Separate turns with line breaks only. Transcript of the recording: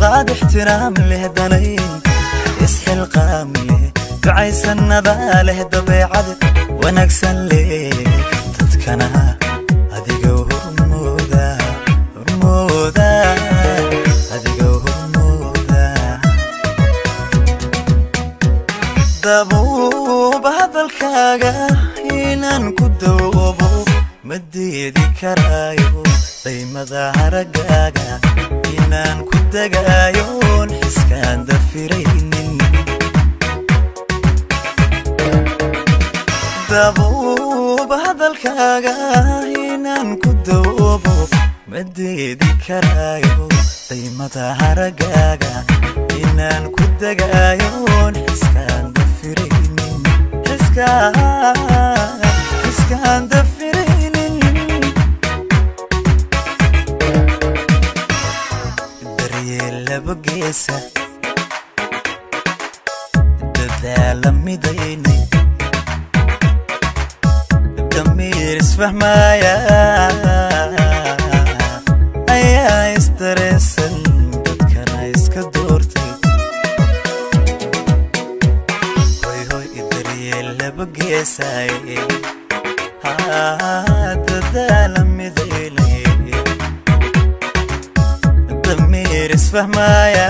Dulqaad, ixtiraam leh, danayn, isxilqaam leh, ducaysannadaa leh, dabeecad wanaagsan leh, dadkana adiga hormooda, hormooda, adiga hormooda. Dabuuba hadalkaaga inaan ku dawoobo ma diidi karaayo, daymada haragaaga inaan ku degaayoon xiskaan dafiraynin. Dabuuba hadalkaaga inaan ku dawoobo ma diidi karaayo, daymada haragaaga inaan ku degaayoon xiskaan dafiraynin, xiskaan dafiraynin. Daryeel laba geesa, dadaala midaynay, damiir isfahmaya ayaa isdareensan, dadkana iska doortay. Hoy hoy, daryeel laba geesay, dadaala midaynay, damiir isfahmaya.